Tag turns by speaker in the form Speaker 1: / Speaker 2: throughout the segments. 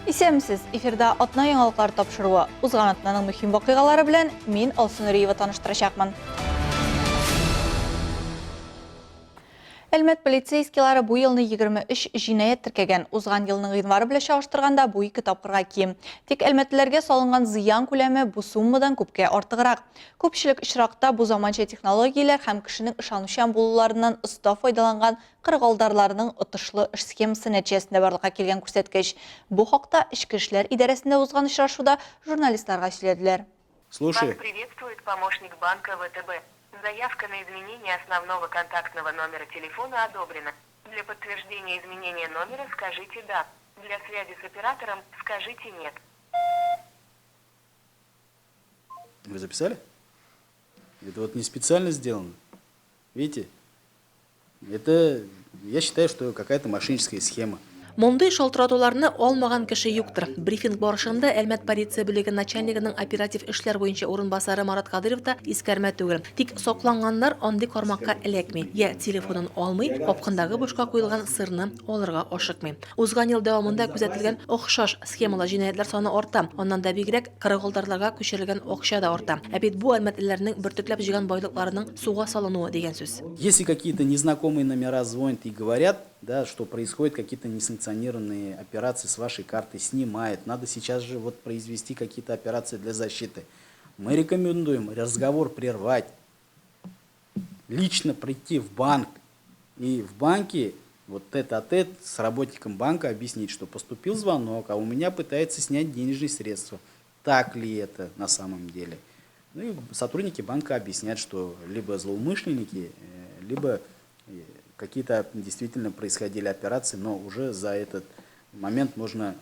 Speaker 1: Исәнмесез! Эфирда атна яңалыклары тапшыруы. Узган атнаның мөһим вакыйгалары белән мин Алсу Нуриева таныштырачакмын. Әлмәт полицейскийлары бу елны 23 җинаять теркәгән. Узган елның гыйнвары белән чагыштырганда бу ике тапкырга ким. Тик әлмәтлеләргә салынган зыян күләме бу суммадан күпкә артыграк. Күпчелек очракта бу заманча технологияләр һәм кешенең ышанучан булуларыннан оста файдаланган кырыгалдарларның отышлы эш схемасы нәтиҗәсендә барлыкка килгән күрсәткеч. Бу хакта Эчке эшләр идарәсендә узган очрашуда журналистларга сөйләделәр.
Speaker 2: Слушай.
Speaker 3: Вас приветствует помощник банка ВТБ. Заявка на изменение основного контактного номера телефона одобрена. Для подтверждения изменения номера скажите «Да». Для связи с оператором скажите «Нет».
Speaker 2: Вы записали? Это вот не специально сделано. Видите? Это, я считаю, что какая-то мошенническая схема.
Speaker 4: Мондый шалтыратуларны алмаган кеше юктыр. Брифинг барышында Әлмәт полиция бүлеге начальнигының оператив эшләр буенча урынбасары Марат Кадыйров та искәрмә түгел. Тик сакланганнар андый кармакка эләкми, я телефонын алмый, капкындагы бушка куелган сырны алырга ашыкмый. Узган ел дәвамында күзәтелгән охшаш схемалы җинаятьләр саны арта. Аннан да бигрәк, кырыгалдарларга күчерелгән акча да арта. Ә бит бу әлмәтлеләрнең бөртекләп җыйган байлыкларының суга салынуы дигән сүз.
Speaker 2: Если какие-то незнакомые номера звонят и говорят, да, что происходят какие-то несанкционированные операции с вашей карты, снимают, надо сейчас же вот произвести какие-то операции для защиты. Мы рекомендуем разговор прервать, лично прийти в банк и в банке вот тет-а-тет с работником банка объяснить, что поступил звонок, а у меня пытаются снять денежные средства. Так ли это на самом деле? Ну и сотрудники банка объяснят, что либо злоумышленники, либо какие-то действительно происходили операции, но уже за этот момент можно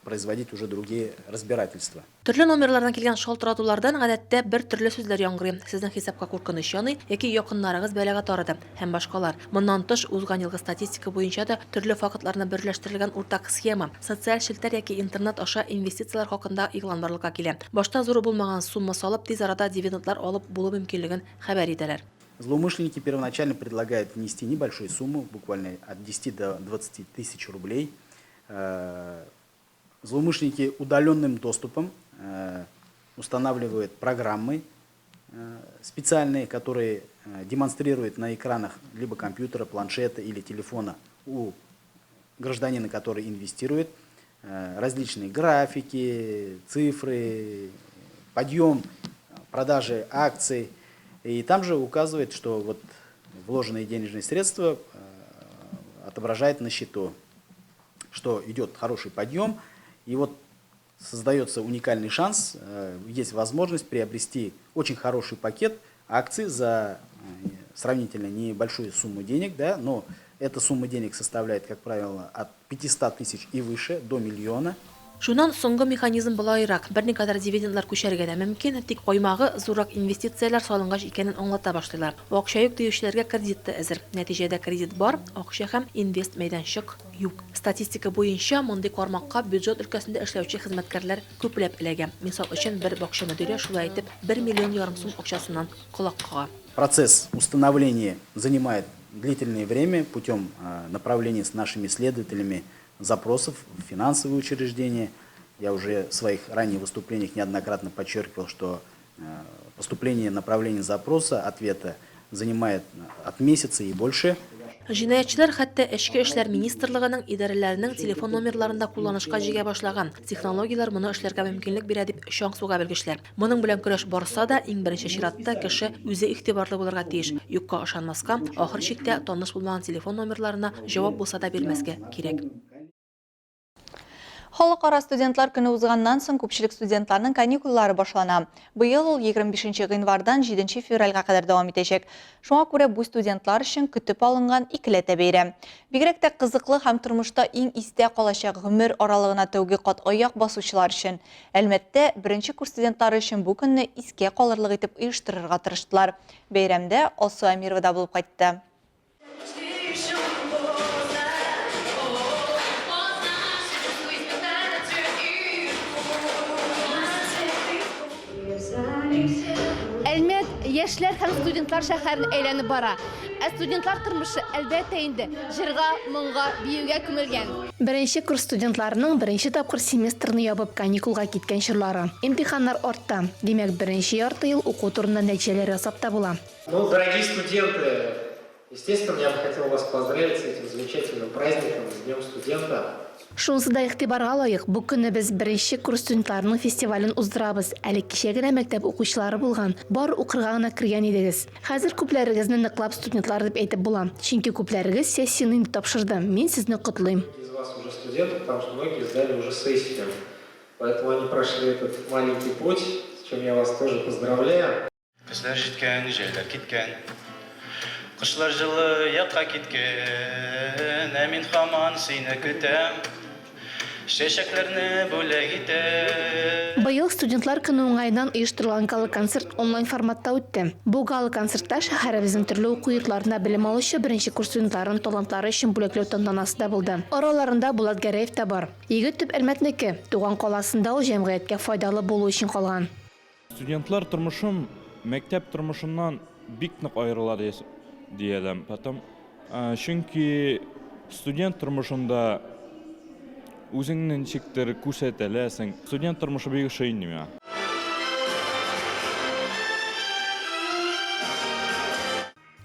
Speaker 2: производить уже другие разбирательства.
Speaker 4: Төрле номерлардан килгән шалтыратулардан гадәттә бер төрле сүзләр яңгырый, сезнең хисапка куркыныч яный яки якыннарыгыз бәлага тарыды һәм башкалар. Моннан тыш, узган елгы статистика буенча да төрле фактларны берләштерелгән уртак схема, социаль челтәр яки интернет аша инвестицияләр хакында игълан барлыкка килә. Башта зур булмаган сумма салып, тиз арада дивидендлар алып булу мөмкинлеген хәбәр итәләр.
Speaker 2: Злоумышленники первоначально предлагают внести небольшую сумму, буквально от 10 до 20 тысяч рублей. Злоумышленники удаленным доступом устанавливают программы специальные, которые демонстрируют на экранах либо компьютера, планшета или телефона у гражданина, который инвестирует, различные графики, цифры, подъем продажи акций. И там же указывает, что вот вложенные денежные средства отображает на счету, что идет хороший подъем, и вот создается уникальный шанс, есть возможность приобрести очень хороший пакет акций за сравнительно небольшую сумму денег, да, но эта сумма денег составляет, как правило, от 500 тысяч и выше, до миллиона.
Speaker 4: Шуннан соңгы механизм болайрак, берникадәр дивидендлар күчәргә дә мөмкин, тик каймагы зуррак инвестицияләр салынгач икәнен аңлата башлыйлар. Акча юк диючеләргә кредит та әзер. Нәтиҗәдә кредит бар, акча һәм инвест мәйданчык юк. Статистика буенча, мондый кармакка бюджет өлкәсендә эшләүче хезмәткәрләр күпләп эләгә. Мисал өчен, бер бакча мөдире шулай итеп бер миллион ярым сум акчасыннан колак кага.
Speaker 2: Процесс установления занимает длительное время путем направления с нашими следователями запросов в финансовые учреждения. Я уже в своих ранних выступлениях неоднократно подчеркивал, что поступление направления запроса, ответа занимает от месяца и больше.
Speaker 4: Җинаятьчеләр хәтта Эчке эшләр министрлыгының идарәләренең телефон номерларын да кулланышка җигә башлаган. Технологияләр моны эшләргә мөмкинлек бирә, дип чаң суга белгечләр. Моның белән көрәш барса да, иң беренче чиратта кеше үзе игътибарлы булырга тиеш. Юкка ышанмаска, ахыр чиктә таныш булмаган телефон номерларына җавап булса да бирмәскә кирәк.
Speaker 1: Халыкара студентлар көне узганнан соң күпчелек студентларның каникуллары башлана. Быел ул 25 гыйнвардан 7 февральгә кадәр дәвам итәчәк. Шуңа күрә бу студентлар өчен көтеп алынган икеләтә бәйрәм. Бигрәк тә кызыклы һәм тормышта иң истә калачак гомер аралыгына тәүге кат аяк басучылар өчен. Әлмәттә беренче курс студентлары өчен бу көнне искә калырлык итеп оештырырга тырыштылар. Бәйрәмдә Алсу Әмирова да булып кайтты.
Speaker 5: Әлмәт яшь яшьләр һәм студентлар шәһәрен әйләнеп бара. Ә студентлар тормышы, әлбәттә инде, җырга, моңга, биюгә күмелгән.
Speaker 6: Беренче курс студентларының беренче тапкыр семестрны ябып каникулга киткән чорлары. Имтиханнар артта. Димәк, беренче ярты ел уку турында нәтиҗәләр ясап та була.
Speaker 7: Ну, дорогие студенты, естественно, я бы хотел вас поздравить с этим замечательным праздником, с Днем студента.
Speaker 6: Шунысы да игътибарга лаек, бу көнне без беренче курс студентларының фестивален уздырабыз. Әле кичә генә мәктәп укучылары булган, бары укырга гына кергән идегез. Хәзер күпләрегезне ныклап студентлар дип әйтеп була, чөнки күпләрегез сессияне инде тапшырды. Мин сезне котлыйм.
Speaker 7: Из вас уже студенты, потому что многие сдали уже сессию. Поэтому они прошли этот маленький путь, с чем я вас тоже поздравляю.
Speaker 8: Көзләр җиткән, җәйләр киткән. Кышлар җылы якка киткән, Ә мин һаман сине көтәм. Чәчәкләрне бүләк итәм.
Speaker 6: Быел Студентлар көне уңаеннан оештырылган гала-концерт онлайн форматта үтте. Бу гала-концертта шәһәребезнең төрле уку йортларында белем алучы беренче курс студентларын талантлары өчен бүләкләү тантанасы да булды. Араларында Булат Гәрәев та бар. Егет төп Әлмәтнеке, туган каласында ул җәмгыятькә файдалы булу өчен калган.
Speaker 9: Студентлар тормышым мәктәп тормышыннан бик нык аерыла дияләм. Потом, чөнки студент тормышында үзеңне ничектер күрсәтәләсең. Студент тормышы бик ошый инде миңа.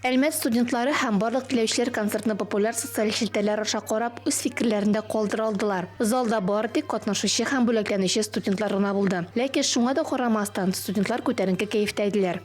Speaker 6: Әлмәт студентлары һәм барлык теләүчеләр концертны популяр социаль челтәрләр аша карап, үз фикерләрен дә калдыра алдылар. Залда бары тик катнашучы һәм бүләкләнүче студентлар гына булды. Ләкин шуңа да карамастан, студентлар күтәренке кәефтә иделәр.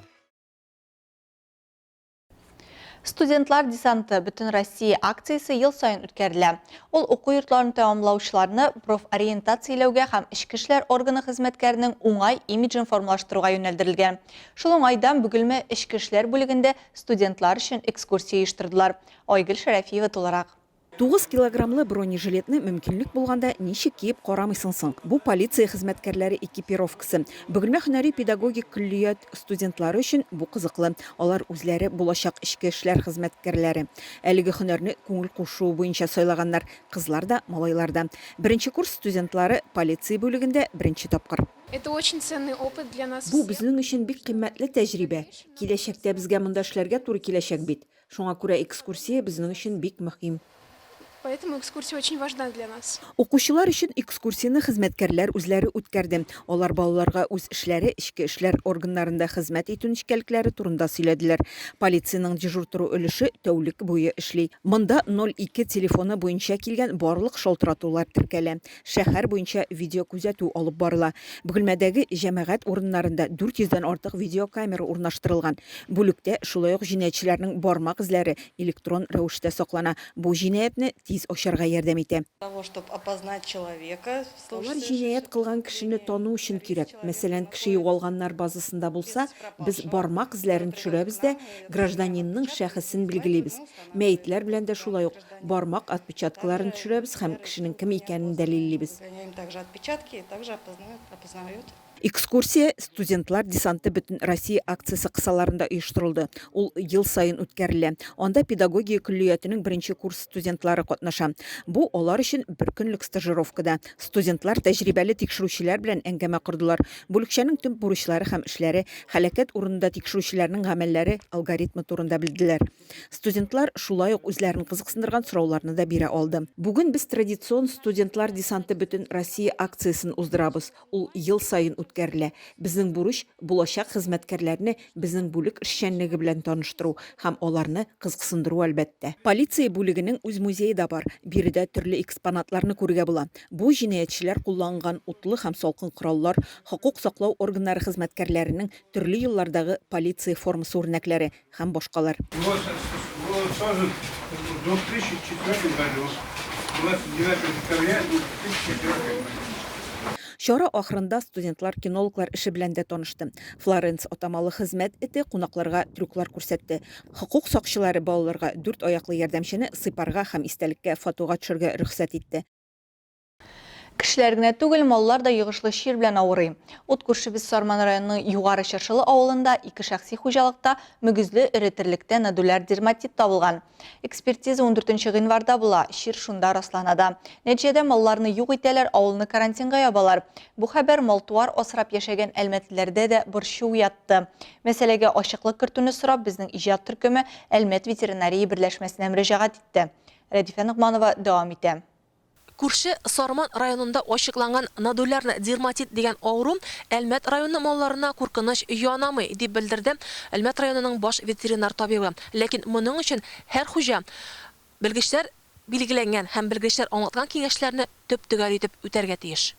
Speaker 1: Студентлар десанты Бөтенроссия акциясе ел саен үткәрелә. Ул уку йортларын тәмамлаучыларны профориентацияләүгә һәм эчке эшләр органы хезмәткәренең уңай имиджын формалаштыруга юнәлдерелгән. Шул уңайдан Бөгелмә эчке эшләр бүлегендә студентлар өчен экскурсия оештырдылар. Айгөл Шәрәфиева тулырак.
Speaker 10: 9 килограммлы бронежилетны мөмкинлек булганда ничек киеп карамыйсың соң? Бу полиция хезмәткәрләре экипировкасы. Бөгелмә һөнәри педагогик көллият студентлары өчен бу кызыклы. Алар үзләре булачак эчке эшләр хезмәткәрләре. Әлеге һөнәрне күңел кушуы буенча сайлаганнар, кызлар да, малайлар да. Беренче курс студентлары полиция бүлегендә беренче тапкыр.
Speaker 11: Это очень ценный опыт для нас
Speaker 10: Бу
Speaker 11: всех.
Speaker 10: безнең өчен бик кыйммәтле тәҗрибә. Киләчәктә безгә монда эшләргә туры киләчәк бит. Шуңа күрә экскурсия безнең өчен бик мөһим.
Speaker 11: Поэтому экскурсия очень важна для нас.
Speaker 10: Укучылар өчен экскурсияне хезмәткәрләр үзләре үткәрде. Алар балаларга үз эшләре, эчке эшләр органнарында хезмәт итү нечкәлекләре турында сөйләделәр. Полициянең дежур тору өлеше тәүлек буе эшли. Монда 02 телефоны буенча килгән барлык шалтыратулар теркәлә. Шәһәр буенча видеокүзәтү алып барыла. Бөгелмәдәге җәмәгать урыннарында 400 дән артык видеокамера урнаштырылган. Бүлектә шулай ук җинаятьчеләрнең бармак эзләре электрон рәвештә саклана. Бу җинаятьне тиз ачарга ярдәм итә. Алар җинаять кылган кешене тану өчен кирәк. Мәсәлән, кеше югалганнар базасында булса, без бармак эзләрен төшерәбез дә, гражданинның шәхесен билгелибез. Мәетләр белән дә шулай ук. Бармак отпечаткаларын төшерәбез һәм кешенең кем икәнен дәлиллибез. Экскурсия Студентлар десанты Бөтенроссия акциясе кысаларында оештырылды. Ул ел саен үткәрелә. Анда педагогия көллиятенең беренче курс студентлары катнаша. Бу алар өчен бер көнлек стажировка да. Студентлар тәҗрибәле тикшерүчеләр белән әңгәмә кордылар. Бүлекчәнең төп бурычлары һәм эшләре, һәлакәт урынында тикшерүчеләрнең гамәлләре алгоритмы турында белделәр. Студентлар шулай ук үзләрен кызыксындырган сорауларны да бирә алды. Бүген без традицион Студентлар десанты Бөтенроссия акциясен уздырабыз. Ул ел саен үткәрелә. Безнең бурыч, булачак хезмәткәрләрне безнең бүлек эшчәнлеге белән таныштыру һәм аларны кызыксындыру, әлбәттә. Полиция бүлегенең үз музее да бар. Биредә төрле экспонатларны күрергә була. Бу, җинаятьчеләр кулланган утлы һәм салкын кораллар, хокук саклау органнары хезмәткәрләренең төрле еллардагы полиция формасы үрнәкләре, һәм башкалар. Чара ахырында студентлар кинологлар эше белән дә танышты. Флоренс атамалы хезмәт эте кунакларга трюклар күрсәтте. Хокук сакчылары балаларга дүрт аяклы ярдәмчене сыйпарга һәм истәлеккә фотога төшергә рөхсәт итте.
Speaker 1: Кешеләр генә түгел, маллар да йогышлы чир белән авырый. Ут күршебез Сарман районының Югары Чыршылы авылында ике шәхси хуҗалыкта мөгезле эре терлектә нодуляр дерматит табылган. Экспертиза ундүртенче гыйнварда була, чир шунда раслана да. Нәтиҗәдә малларны юк итәләр, авылны карантинга ябалар. Бу хәбәр мал-туар асрап яшәгән әлмәтлеләрдә дә борчу уятты. Мәсьәләгә ачыклык кертүне сорап, безнең иҗат төркеме Әлмәт ветеринария берләшмәсенә мөрәҗәгать итте. Рәдифә Ногманова дәвам итә.
Speaker 4: Күрше Сарман районында ачыкланган нодулярный дерматит дигән авыру Әлмәт районы малларына куркыныч янамый, дип белдерде Әлмәт районының баш ветеринар табибы. Ләкин моның өчен һәр хуҗа белгечләр билгеләнгән һәм белгечләр аңлаткан киңәшләрне төп-төгәл итеп үтәргә тиеш.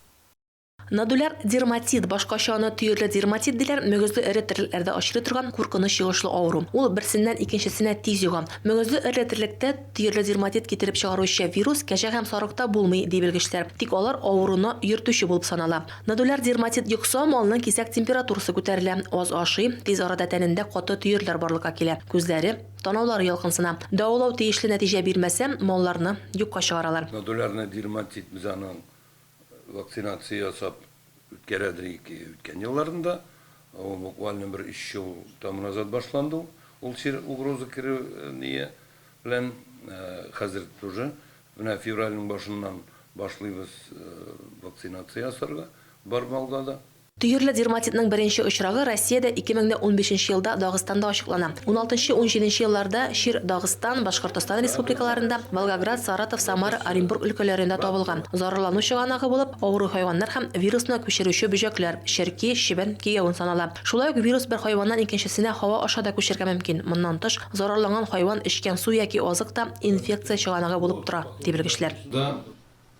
Speaker 4: Нодуляр дерматит, башкача аны төерле дерматит диләр, мөгезле эре терлекләрдә очрый торган куркыныч йогышлы авыру. Ул берсеннән икенчесенә тиз йога. Мөгезле эре терлектә төерле дерматит китереп чыгаручы вирус кәҗә һәм сарыкта булмый, ди белгечләр. Тик алар авыруны йөртүче булып санала. Нодуляр дерматит йокса, малның кисәк температурасы күтәрелә, аз ашый, тиз арада тәнендә каты төерләр барлыкка килә, күзләре, танаулары ялкынсына. Дәвалау тиешле нәтиҗә бирмәсә, малларны юкка чыгаралар.
Speaker 12: Нодулярный дерматит без аның Вакцинация ясап үткәрәдер ике үткән елларында. Ул буквально бер өч ел тому назад башланды ул. Ул чир угроза керү ние белән. Хәзер тоже менә февральнең башыннан башлыйбыз вакцинация ясарга бар малга да.
Speaker 4: Төерле дерматитның беренче очрагы Россиядә 2015 нче елда Дагыстанда ачыклана. Уналтынчы-унҗиденче елларда чир Дагыстан, Башкортостан республикаларында, Волгоград, Саратов, Самара, Оренбург өлкәләрендә табылган. Зарарлану чыганагы булып, авыру хайваннар һәм вирусны күчерүче бөҗәкләр, черки, чебен, кигәвен санала. Шулай ук вирус бер хайваннан икенчесенә һава аша да күчәргә мөмкин. Моннан тыш, зарарланган хайван эчкән су яки азык та инфекция чыганагы булып тора, ди белгечләр.
Speaker 12: Да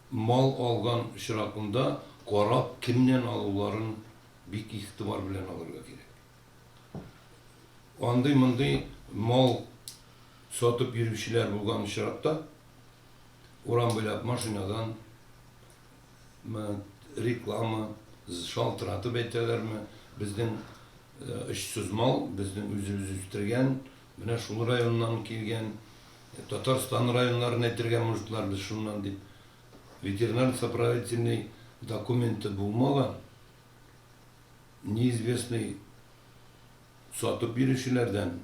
Speaker 12: Мал алган очракында карап кемнән алуларын бик игътибар белән алырга кирәк. Андый-мондый мал сатып йөрүчеләр булган очракта, урам буйлап машинадан мы, реклама, шалтыратып әйтәләрме, безнең очсыз мал, безнең үзебез үстергән, менә шул районнан килгән, Татарстан районнарын әйтергә можетлар без шуннан дип. Ветеринар сопроводительный документы булмаган, неизвестный сатып йөрүчеләрдән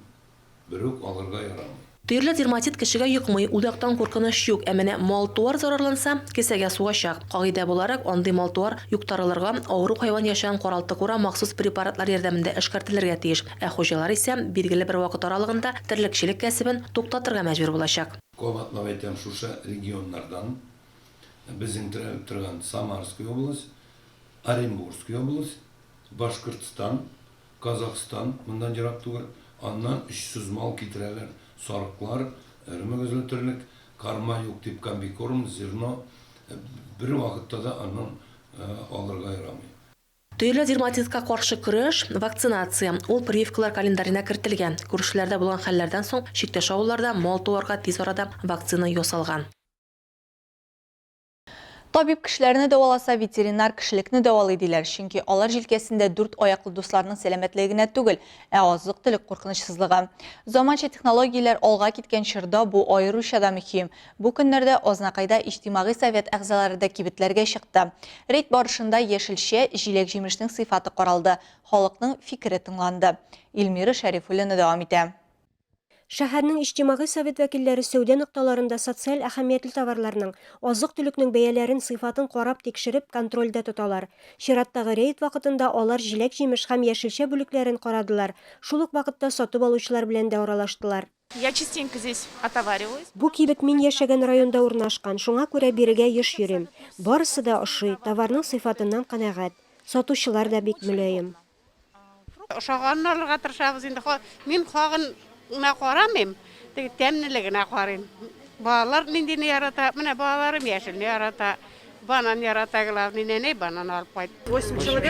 Speaker 12: берүк алырга ярамый.
Speaker 4: Төерле дерматит кешегә йокмый, ул яктан куркыныч юк, ә менә мал-туар зарарланса, кесәгә сугачак. Кагыйдә буларак, андый мал-туар юктарылырга, авыру хайван яшәгән каралты-кура махсус препаратлар ярдәмендә эшкәртелергә тиеш. Ә хуҗалар исә билгеле бер вакыт аралыгында терлекчелек кәсебен туктатырга мәҗбүр булачак.
Speaker 12: Кабатлап әйтәм, шушы регионнардан безнең терәлеп торган Самарская область, Оренбургская область, Башкортстан, Казахстан, моннан ерак түгел, аннан 300 мал китерәләр, сарыклар, эре мөгезле терлек, корма юк дип комбикорм, зерно бервакытта да аннан алырга ярамый.
Speaker 4: Төерле дерматитка каршы көрәш, вакцинация, ул прививкалар календаренә кертелгән. Күршеләрдә булган хәлләрдән соң, чиктәш авылларда мал-туарга тиз арада вакцина ясалган.
Speaker 1: Табиб кешеләрне дәваласа, ветеринар кешелекне дәвалый, диләр. Чөнки алар җилкәсендә дүрт аяклы дусларның сәламәтлеге генә түгел, ә азык-төлек куркынычсызлыгы. Заманча технологияләр алга киткән чорда бу аеруча да мөһим. Бу көннәрдә Азнакайда Иҗтимагый совет әгъзалары да кибетләргә чыкты. Рейд барышында яшелчә, җиләк-җимешнең сыйфаты каралды, халыкның фикере тыңланды. Илмира Шәрифуллина дәвам итә.
Speaker 13: Шәһәрнең Иҗтимагый совет вәкилләре сәүдә нокталарында социаль әһәмиятле товарларның, азык-төлекнең бәяләрен, сыйфатын карап-тикшереп, контрольдә тоталар. Чираттагы рейд вакытында алар җиләк-җимеш һәм яшелчә бүлекләрен карадылар, шул ук вакытта сатып алучылар белән дә аралаштылар.
Speaker 14: Я частенько здесь отовариваюсь.
Speaker 13: Бу кибет мин яшәгән районда урнашкан, шуңа күрә бирегә еш йөрим. Барысы да ошый, товарның сыйфатыннан канәгать. Сатучылар да бик мөлаем.
Speaker 15: Ошаганын алырга тырышабыз инде. Мин хагына карамыйм, теге тәмлелегенә карыйм. Балалар ниндине ярата, менә балаларым яшелне ярата, банан ярата, главный, нәнәй банан алып кайт.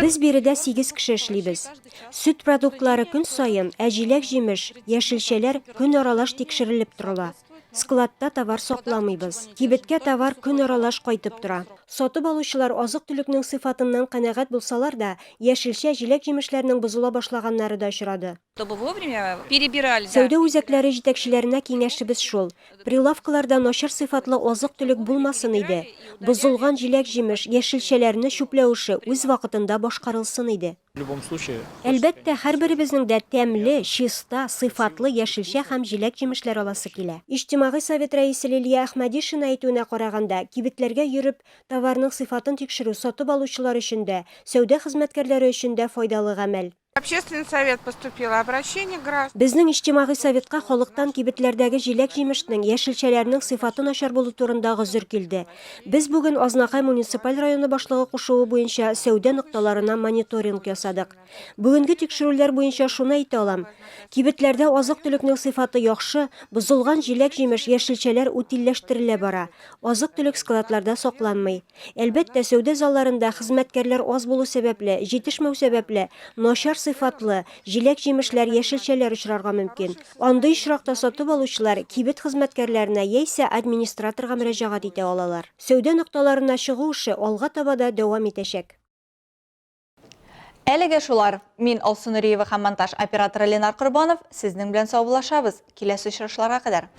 Speaker 13: Без биредә сигез кеше эшлибез. Сөт продуктлары көн саен, ә җиләк-җимеш, яшелчәләр көн аралаш тикшерелеп торыла. Складта товар сакламыйбыз. Кибеткә товар көн аралаш кайтып тора. Сатып алучылар азык-төлекнең сыйфатыннан канәгать булсалар да, яшелчә, җиләк-җимешләрнең бозыла башлаганнары да очрады.
Speaker 16: Чтобы вовремя перебирали.
Speaker 13: Сәүдә үзәкләре җитәкчеләренә киңәшебез шул, прилавкаларда начар сыйфатлы азык-төлек булмасын иде, бозылган җиләк-җимеш, яшелчәләрне чүпләү эше үз вакытында башкарылсын иде.
Speaker 17: В любом случае.
Speaker 13: Әлбәттә, һәрберебезнең дә тәмле, чиста, сыйфатлы яшелчә һәм җиләк-җимешләр аласы килә. Иҗтимагый совет рәисе Лилия Әхмәдишина әйтүенә караганда, кибетләргә йөреп, товарның сыйфатын тикшерү сатып алучылар өчен дә, сәүдә хезмәткәрләре өчен дә файдалы гамәл.
Speaker 18: Общественный совет поступило обращение граждан.
Speaker 13: Безнең Иҗтимагый советка халыктан кибетләрдәге җиләк-җимешнең, яшелчәләрнең сыйфаты начар булу турында гозер килде. Без бүген Азнакай муниципаль районы башлыгы кушуы буенча сәүдә нокталарына мониторинг ясадык. Бүгенге тикшерүләр буенча шуны әйтә алам, кибетләрдә азык-төлекнең сыйфаты яхшы, бозылган җиләк-җимеш, яшелчәләр утильләштерелә бара, азык-төлек складларда сакланмый. Әлбәттә, сәүдә залларында хезмәткәрләр аз булу сәбәпле, җитешмәү сәбәпле, начар сыйфатлы җиләк-җимешләр, яшелчәләр очрарга мөмкин. Андый очракта сатып алучылар кибет хезмәткәрләренә яисә администраторга мөрәҗәгать итә алалар. Сәүдә нокталарына чыгу эше алга таба да дәвам итәчәк.
Speaker 1: Әлегә шулар. Мин, Алсу Нуриева һәм монтаж операторы Ленар Корбанов сезнең белән саубуллашабыз. Киләсе очрашларга кадәр.